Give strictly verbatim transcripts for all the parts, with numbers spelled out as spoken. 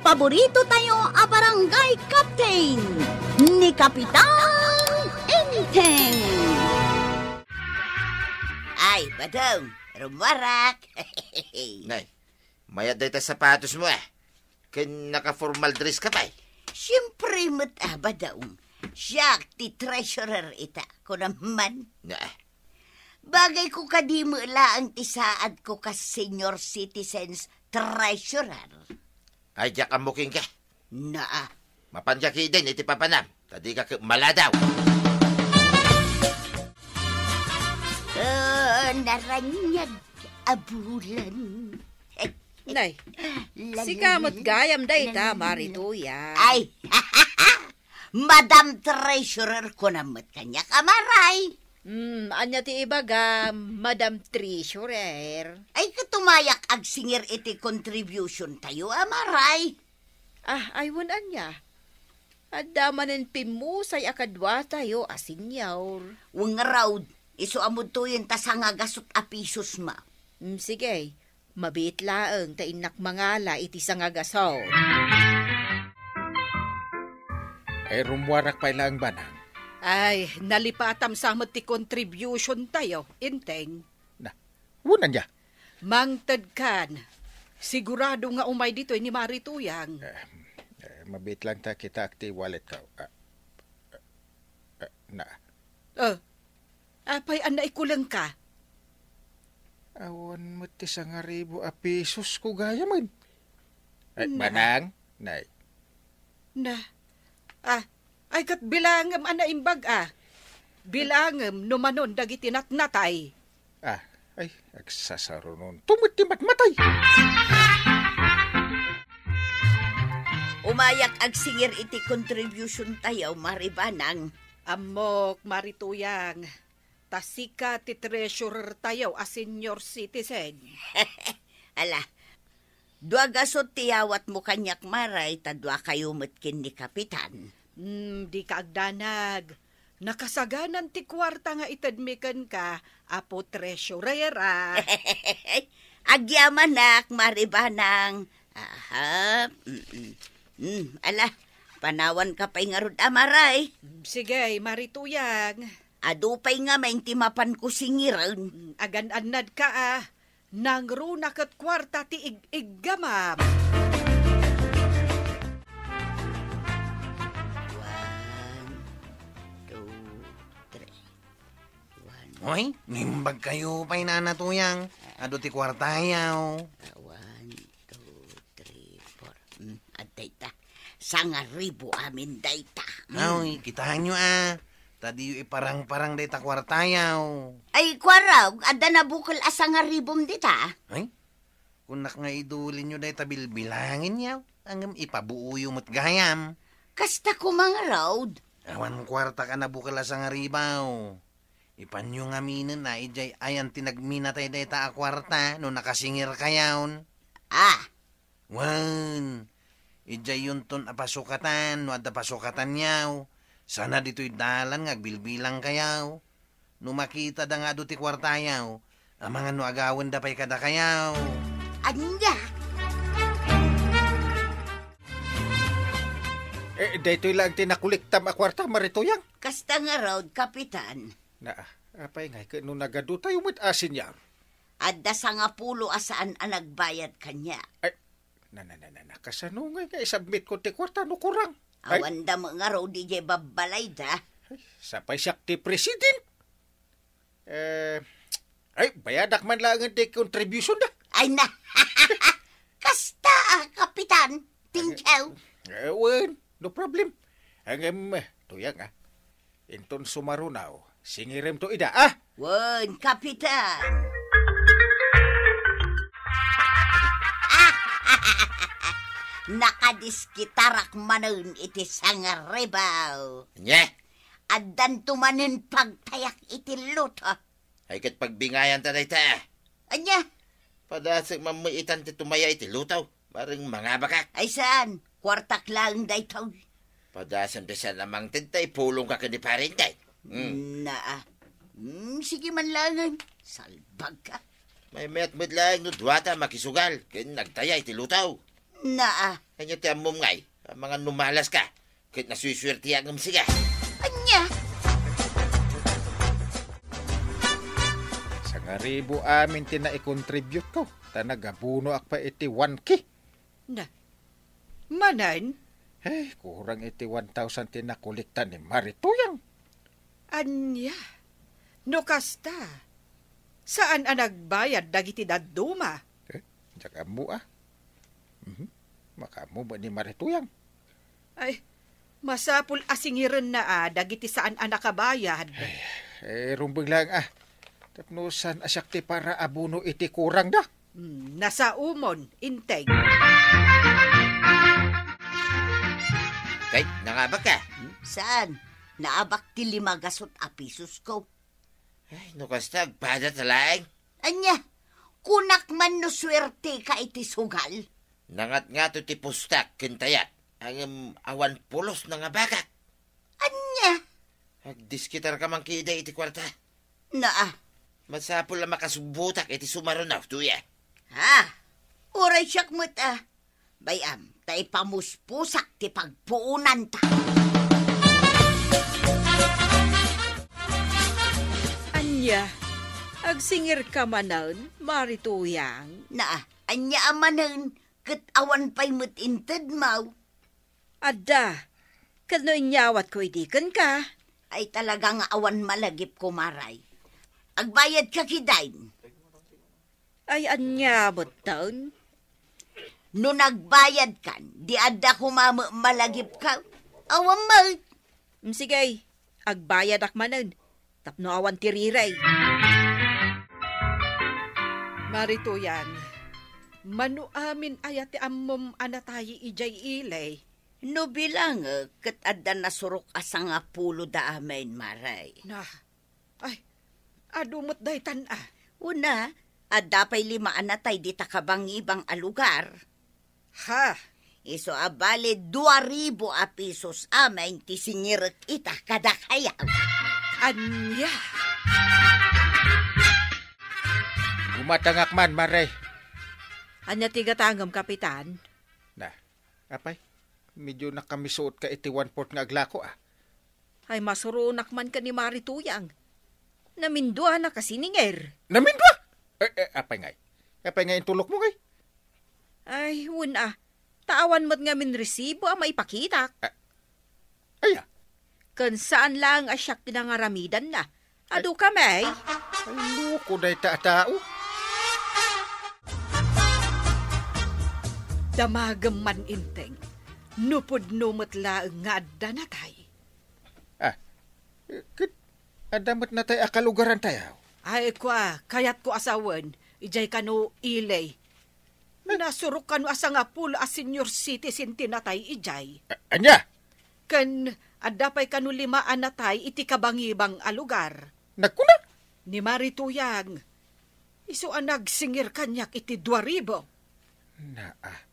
Paborito tayo a barangay captain, ni Kapitan Enteng. Ay, Badong, rummuarak. Nay, mayat dayta sapatos mo, eh. Ken naka-formal dress ka pay. Siempre met, ah, Badong. Siak ti treasurer ita, kunam man. Na. Bagay ko kadi met laeng ti saad ko kas senior citizens treasurer. Ay, diak ammo kenka. Naa. Mapanka ketdin iti papanam, ta dika ket maladaw. Oh, naraniag a bulan. Nay, sika met gayam dayta, Mari Tuyang. Ay, Madam Treasurer, kunam met kaniak, Amaray. Hmm, ania ti ibagam, Madam Treasurer? Ay, ket umayak agsingir iti contribution tayo, Amaray. Ah, ay, wen ania? Adda manen pimmusay a kaduatayo a senior. Wen ngarud, isu a mudtoyen ta sangagasut a pisos ma. Hmm, sige. Mabiit laeng ta innak mangala iti sangagasut. Ay, rummuarak pay laeng, Banang. Ay, nalipatam sa met ti contribution tayo, Enteng. Na, wen ania? Mangted kan. Sigurado nga umay ditoy ni Mari Tuyang. Eh, eh, mabiit lang ta kitaak ti wallet ko. Ah, ah, ah, na. Oh, Apay a naikulengka? Awan met ti sangaribu a pisos ko gayamen. Ay, na. Banang, nay. Na. Ah, ay ket bilangem a naimbag a. Bilangem no manon dagiti natnatay. Ah, ay, agsasarunon. Tumet ti matmatay. Umayak agsingir iti contribution tayo, Mari Banang. Ammok, Mari Tuyang. Ta sika ti treasurer tayo a senior citizen. Ala, dua gasut ti yawatmo kaniak, Maray, ta dua kayo met ken ni Kapitan. Hmm, dika agdanag. Nakasaganan ti kuarta nga itedmi kenka, Apo Treasurera. Agyamanak, Mari Banang. Aha, mm-mm. Hmm, ala, panawanka pay ngarud a, Maray. Sige, Mari Tuyang. Adu pay ngamin ti mapanko singiren. Mm, agan-annadka a. Nangruna ket kuarta ti ig-iggamam. One, two, three. One. Hoy, nimbag kayo pay, Nana Tuyang. Adu ti kuartayaw. Ah, one, two, three, four. Hmm, adda ita. Sangaribu amin dayta. Hmm. Ay, kitaenyo a. Ta diyo iparang-parang dayta kuartayaw. Ay, kuarog, adda nabukel a sangaribum dita. Ay? Kunak nga idulinyo dayta bilbilangenyaw. Ngem ipabuoyo met gayam. Kasta koma ngarud. Awan kuartak a nabukel a sangaribaw. Ipanyo ngaminen a idiay ayan ti nagminatay dayta a kuarta no nakasingirkayon. Ah. Wen, idiay yunton a pasukatan no adda pasukatanyaw. Sana ditoy dalan nga agbilbilangkayaw. No makitada nga adu ti kuartayaw, amangan no agawenda pay kadakayaw. Ania? Eh, daytoy laeng ti nakolektam a kuarta, Mari Tuyang. Kasta ngarud, Kapitan. Na, apay ngay ket no nagadu tayo met a senior? Adda sangapulo a saan a nagbayad kaniak. Ay, na, na, na, na, na, kasano ngay nga isubmit ko ti kuarta no kurang? Ay. Awan da met ngarud idiay babbalayda. Ay, sapay siak ti president. Eh, ay, bayadak man laeng ti contribution da. Ay na. Kasta, ah, Kapitan. Thank you. Eh, wen, no problem. Ngem, eh, Tuyang, ah. Inton sumarunaw, singirem to ida, ah! Wen, Kapitan. Nakadiskitarak manen iti sangaribaw. Nye? Addanto manen pagtayak iti luto. Ay ket pagbingayanta dayta. Ania? Padasek mammuitan ti tumaya iti lutaw. Bareng mangabakak. Ay saan, kuartak laeng daytoy. Padasem ti saan a mangted ta ipulongka ken ni Pare Enteng. Hmm. Naa. Hmm, sige man laengen. Salbagka. Maymayat met laeng no duata makisugal ken nagtaya iti lutaw. Naa. Ania ti ammom ngay? Amangan no malas ka. Ket nasuersuerteak ngem sika. Ania? Sangaribu amin ti naikontribute ko, ta nagabunoak pay iti one K. Na, manen? Eh, kurang iti one thousand ti nakolekta ni Marituyang. Ania? No kasta, saan a nagbayad dagiti dadduma? Eh, diak ammo, ah. Mhm. Makaammo met ni Marituyang. Ay, masapul a singirenna a dagiti saan a nakabayad. Ay, eh, rumbeng laeng, ah. Tapno saan a siak ti para abono iti kurangda. Hmm, nasaomon, Inteng. Kay, nangabak ka? Hmm? Saan? Naabak ti lima gasut a pisos ko. Ay, no kasta, agpada ta laeng. Ania? Kunak man no suerteka iti sugal? Nangatngato ti pustak ken tayat. Ngem awan pulos nangabakak. Ania? Agdiskitarka man kida iti kuarta. Naa. Masapul a makasubbotak iti sumaruno, Tuya. Ha? Uray siak met, ah. Bay-am, ta ipamuspusak ti pagpuonanta. Ania? Agsingirka manen, Marituyang? Naa, ania a manen, ket awan pay met intedmaw. Adda, ket no inyawatko idi kenka? Ay, talaga nga awan malagipko, Maray. Agbayadka kitaen. Ay, ania metten? No nagbayadkan, di adda koma met malagipka. Awan met. Mm, sige, agbayadak manen. Tapno awan ti rirey. Marituyang, mano amin aya ti ammom a natay idiay ili? No bilangek, ket adda nasurok a sangapulo da amin, Maray. Na, ay, adu met daytan a. Una, adda pay lima a natay dita kabangibang a lugar. Ha? Isu a bali dua ribu a pisos amin ti singirek ita kadakayaw. Ania? Gumatangak man, Mare. Ania ti gatangem, Kapitan? Na, apay, medyo nakamisuot ka iti one-fourth nga aglako, ah. Ay, masuronak man ken ni Mari Tuyang. Naminduanak a siningir. Namindua? Eh, eh, apay ngay? Apay ngay intulokmo ngay? Ay, wen a. Ta awan met ngamin resibo a maipakitak. Ah, aya? Ken saan laeng a siak ti nangaramidanna. Adu kami. Ay, loko dayta a tao. Damagem man, Inteng. No pudno met laeng nga adda natay. Ah, ket adda met natay a kalugarantayo? Ay, kua, kayatko a sawen, idiay kano ili. Nasurok kano a sangapulo a senior citizen ti natay idiay. A-, ania? Ken adda pay kano lima a natay iti kabangibang a lugar. Nagkuna? Ni Mari Tuyang. Isu a nagsingir kaniak iti dua ribu. Naa.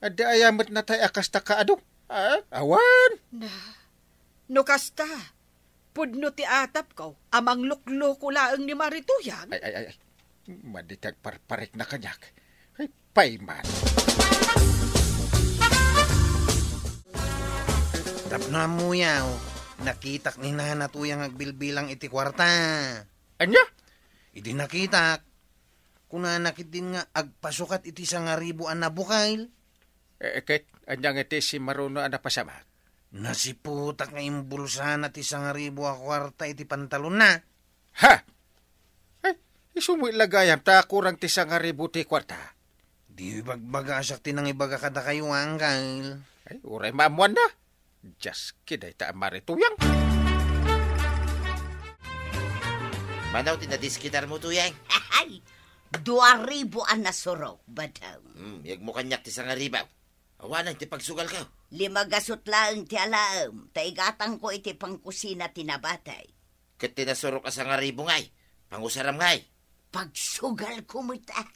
Adda aya met natay a kasta kaadu? Ah, awan. Na, no kasta, pudno ti atapko a manglukloko laeng ni Mari Tuyang. Ay, ay, ay, ay. Madi ti agparparikna kaniak. Ay, payman. Tapno ammoyo, nakitak ni Nana Tuyang agbilbilang iti kuarta. Ania? Idi nakitak, kunana ketdin nga agpasukat iti sangaribu a nabukel. Eh, ket, ania nga iti simmaruno a napasamak? Nasiputak nga imbulsana ti sangaribu a kuarta iti pantalonna. Ha? Ay, isu met la gayam ta kurang ti sangaribu ti kuarta. Di bagbaga a siak ti nangibaga kadakayo, Angkel. Ay, uray maammoanna. Dios, kidayta a Mari Tuyang. Mano ti nadiskitarmo, Tuyang? Ay, dua ribu a nasurok, Badong. Hmm, yegmo kaniak ti sangaribu. Awanen ti pagsugalko. Lima gasut laeng ti alaem, ta igatangko iti pangkusina ti nabatay. Ket ti nasurok a sangaribu ngay, pangusaram ngay. Pagsugalko met, a.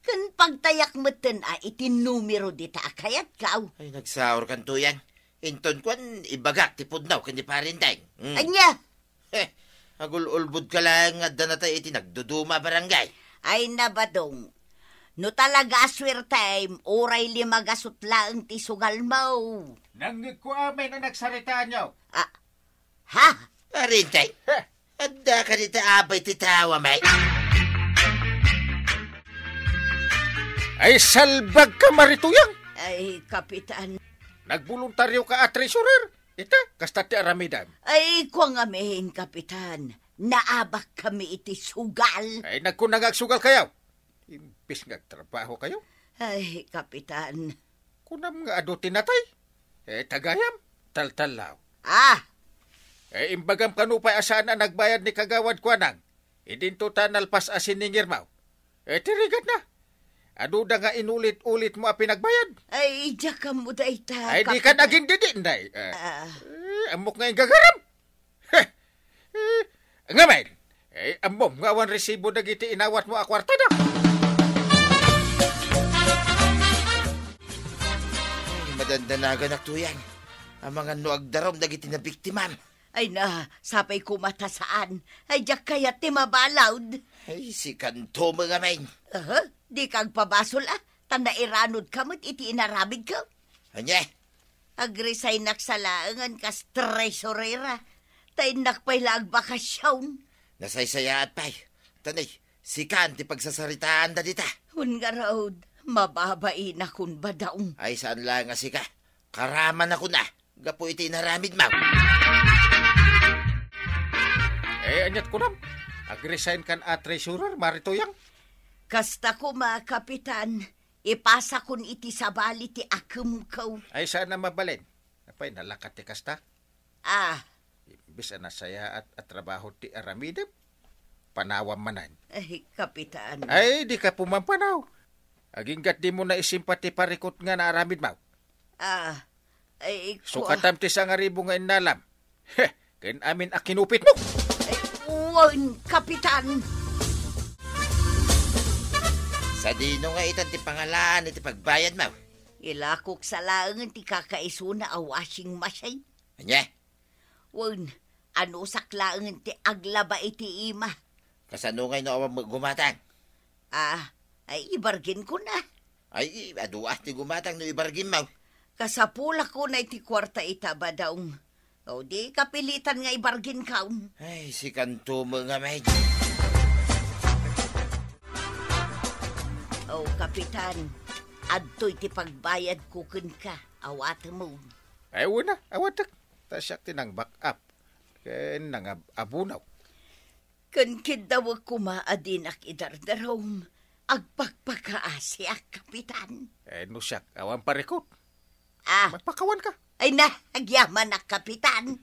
Ken pagtayak metten a iti numero dita a kayatko. Ay, nagsaurkan, Tuyang. Inton kuan, ibagak ti pudno ken ni Pari Inteng. Hmm. Ania? Heh, agul-ulbodka laeng nga adda natay iti nagduduma a barangay. Ay, na, Badong. No talaga a suertem, uray lima gasut laeng ti sugalmo. Nangngegko amin a nagsaritaanyo. Ah, ha? Arintay, Heh. Adda ka dita abay ti tao, may? Ay, salbag ka, Marituyang! Ay, Kapitan. Nagboluntaryo ka a treasurer? Ita, kasta ti aramidem. Ay, kua ngamin, Kapitan. Naabak kami iti sugal. Ay, nagkuna nga agsugal kayo. Imbis nga agtrabaho kayo. Ay, Kapitan. Kunam nga adu ti natay. Eh, tagayam, taltallaw. Ah! Eh, imbagam kano pay a saan a nagbayad ni Kagawad Kuanang. Idinto ta nalpas a siningirmaw. Eh, ti rigatna. Aduda nga inulit-ulit mo a pinagbayad. Ay, diak ammo dayta, Ay, di ka Kapitan. Nagindidi, Inday. Eh, Ah. eh, ammok nga inggagaram. Heh! Eh, ngamin, eh, ammom nga awan resibo dagiti inawat mo a kuartada. Ay, madandanaganak, Tuyang. Amangan no agdarum dagiti nabiktimam. Ay na, sapay koma ta saan. Ay, diak kayat ti mabalawd. Ay, sikanto met ngamin. Aha, di ka agpabasol, ah. Ta nairanod ka met iti inaramid ka. Ania? Agresignak sa laengen kas treasurera, ta innak pay la agbakasyon. Nasaysayaat pay. Tanay, sikan ti pagsasaritaanda dita. Wen ngarud, mababainakon, Badong. Ay, saan la nga sika. Karamanakon a, gapu iti inaramidmo. Eh, aniat kunam? Agresign kan a treasurer, Marituyang? Kasta koma, Kapitan. Ipasakon iti sabali ti akemko. Ay, saan a mabalin. Apay, nalakat ti kasta? Ah. Imbes a nasayaat a trabaho ti aramidem, panawam manen. Ay, Kapitan. Ay, di ka pumampanaw. Aginggat di mo naisimpa ti parikot nga naaramidmo. Ah, Ay, kua- Sukatam ti sangaribu nga innalam. Heh, ken amin a kinupitmo. Ay, wen, Kapitan. Sadino nga itan ti pangalaan iti pagbayadmo? Ilakok sa laengen ti kakaisuna a washing machine. Ania? Wen, anusak laengen ti aglaba iti ima. Kasano ngay no awan met gumatang? Ah, ay, ibargin ko na. Ay, i-, adu a ti gumatang no ibarginmo. Kasapulak ko na iti kuarta ita, Badong. O, di kapilitan nga ibargin kaon. Ay, sikanto met ngamin. O, Kapitan, adtoy ti pagbayad ko kenka, awatem. Ay, wen a, awatek. Ta siak ti nang-back up. Ken nangab-abunaw. Ken kiddawek koma a dinak idardarum, agpakpakaasiak, Kapitan. Eh, no siak, awan parikot. Ah. Magpakawan ka. Ay na, agyamanak, Kapitan.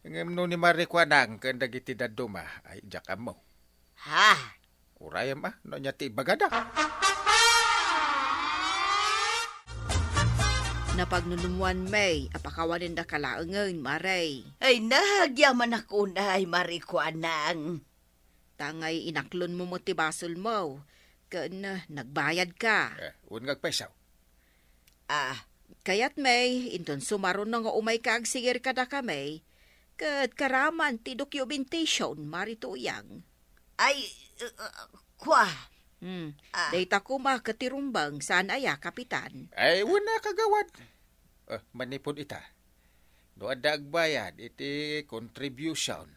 Ngem no ni Marikuanang ken dagiti dadduma, ay, diak ammo. Ha? Urayem a, no ania ti ibagada. Napagnunumuan, May, a pakawanendaka laengen, Mare. Ay, nagyamanak unay, Marikuanang. Ta ngay inaklonmo met ti basolmo, ken nagbayadka. Eh, wen nga agpayso. Ah. Kayat, May, inton sumaruno nga umayka agsingir kadakami, ket karaman ti dokumentation, Marituyang. Ay, uh, uh, kua. Hmm. Ah. Dayta koma ket ti rumbeng, saan aya, Kapitan? Ay, wen a, Kagawad. Eh, manipud ita, no adda agbayad iti contribution,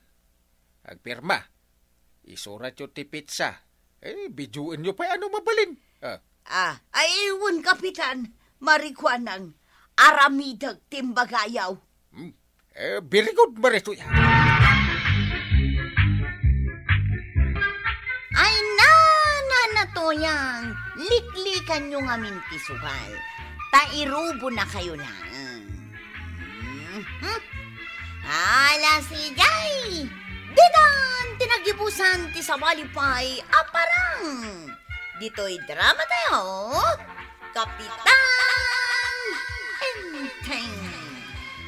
agpirma, isuratyo ti petsa, eh, videoenyo pay a no mabalin. Ah. Ah, ay, wen, Kapitan, Marikuanang, aramidek ti imbagayo. Hmm. Eh, very good, Marituya. Ay, na, na, na, Tuyang, liklikanyo ngamin ti sugal, ta irubonakayo laeng. Mhm. Alas ijay, ditan ti nagibusan ti sabali pay a parang. Ditoy drama tayo, Kapitan Enteng.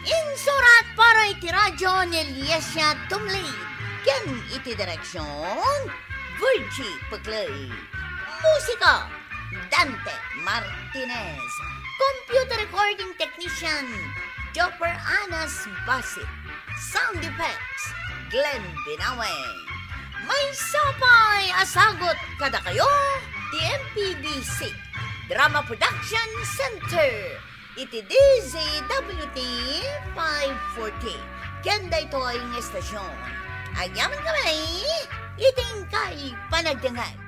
Insurat para iti radyo ni Liesia Tumlid ken iti direksyon, Virgie Peclay. Musika, Dante Martinez. Computer recording technician, Jopper Anas Basit. Sound effects, Glenn Binawe. Maysa pay a sagut kadakayo, M P B C Drama Production Center iti D Z W T five forty. Ken daytoy nga estasyon, agyamankami iti inkay panagdengngeg.